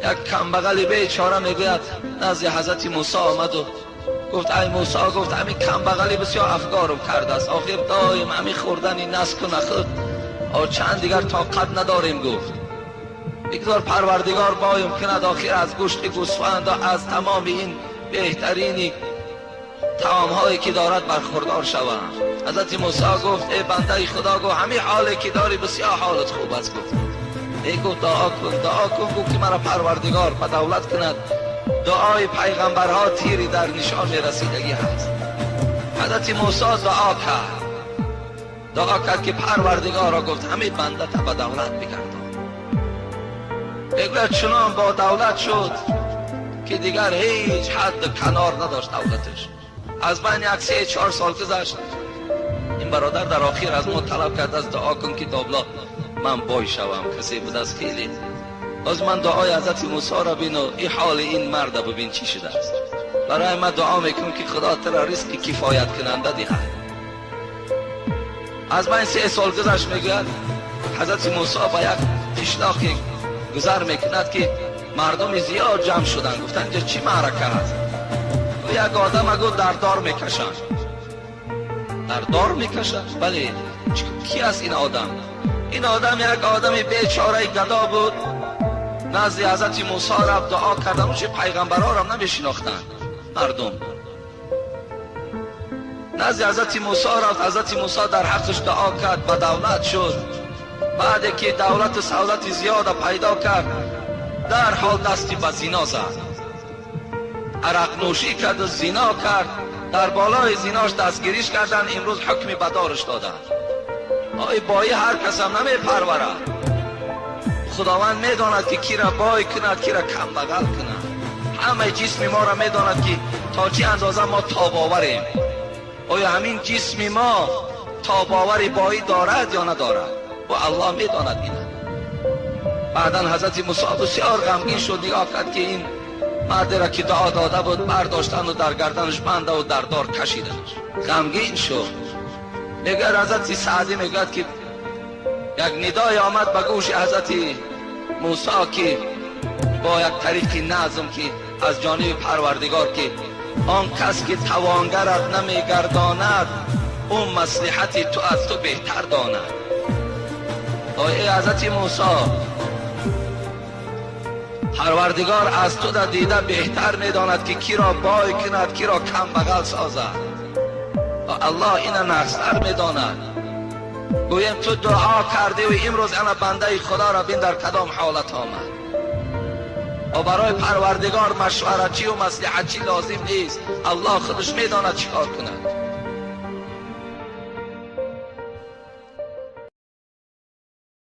Як камбағали бечора мегӯяд назди ҳазрати Мусо омад ва гуфт: ай Мусо, гуфт ҳамин камбағалӣ бисёр афгорам кардааст, охир доим ҳамин хӯрдани наск ва нахӯд, чанд дигар тоқат надорем. Гуфт бигзор Парвардигор боем кунад, охир аз гӯшти гӯсфанд ва аз тамоми ин беҳтарини таомҳое ки дорад бархӯрдор шавам. Ҳазрати Мусо гуфт: эй бандаи Худо, гуфт ҳамин ҳоле ки дорӣ бисёр ҳолат хуб аст. Гуфт эй, гуфт дуо кун, дуо кун, гуфт ки маро Парвардигор ба давлат кунад. Дуои пайғамбарҳо тири дар нишон мерасидагӣ ҳаст. Ҳазрати Мусо дуо кард, дуо кард ки Парвардигорро гуфт ҳамин банда та ба давлат бигардон. Мегӯяд чунон бо давлат шуд ки дигар ҳеҷ ҳадду канор надошт давлаташ. Аз байни як 3-4 сол гузашт. Ин бародар дар охир аз мо талаб кард аст: дуо кун ки добло ман бой шавам. Касе будааст хеле. Боз ман дуои ҳазрати Мусоро бину, ин ҳоли ин марда бибин чӣ шудааст. Барои ман дуо мекунам ки Худо туро ризқи кифояткунанда диҳад. Аз байн 3 сол гузашт. Мегӯяд ҳазрати Мусо ба як қишлоқе гузар мекунад ки мардуми зиёд ҷамъ шуданд. Гуфтанд инҷа чӣ маърака ҳаст? Як одама гуфт дар дор мекашанд. Дар дор мекашанд? Бале. Ки аст ин одам? Ин одам як одами бечораи гадо буд. Назди ҳазрати Мусо рафт, дуо кардан. Чи пайғамбарҳоро намешинохтанд мардум. Назди ҳазрати Мусо рафт, ҳазрати Мусо дар ҳаққаш дуо кард, ба давлат шуд. Баъде ки давлату савлати зиёда пайдо кард, дарҳол дасти ба зино зад, арақнӯшӣ карду зино кард. Дар болои зинош дастгириш карданд, имрӯз ҳукми бадораш доданд. Ой, боӣ ҳар касам намепарварад. Худованд медонад ки кира бой кунад, кира камбағал кунад. Ҳамаи ҷисми моро медонад ки то чӣ андоза мо тобоварем. Оё ҳамин ҷисми мо тобовари боӣ дорад ё надорад? Ва Аллоҳ медонад ина. Баъдан ҳазрати Мусо бисёр ғамгин шуд, нигоҳ кард ки ин мардеро ки дуо дода буд бардоштану дар гарданаш бандаву дар дор кашиданаш. Ғамгин шуд. Мегӯяд ҳазрати Саъдӣ, мегӯяд ки як нидое омад ба гӯши ҳазрати Мусо ки бо як тариқи назм ки аз ҷониби Парвардигор ки он кас ки тавонгарат намегардонад, ӯ маслиҳати ту аз ту беҳтар донад. Ой эй ҳазрати Мусо, Парвардигор аз ту да дида беҳтар медонад ки киро бой кунад, киро камбағал созад. Аллоҳ ина нағзтар медонад. Гӯем ту дуо кардӣ ва имрӯз ана бандаи Худоро бин дар кадом ҳолат омад. Ва барои Парвардигор машваратчӣ ва маслиҳатчӣ лозим нест. Аллоҳ худаш медонад чӣ кор кунад.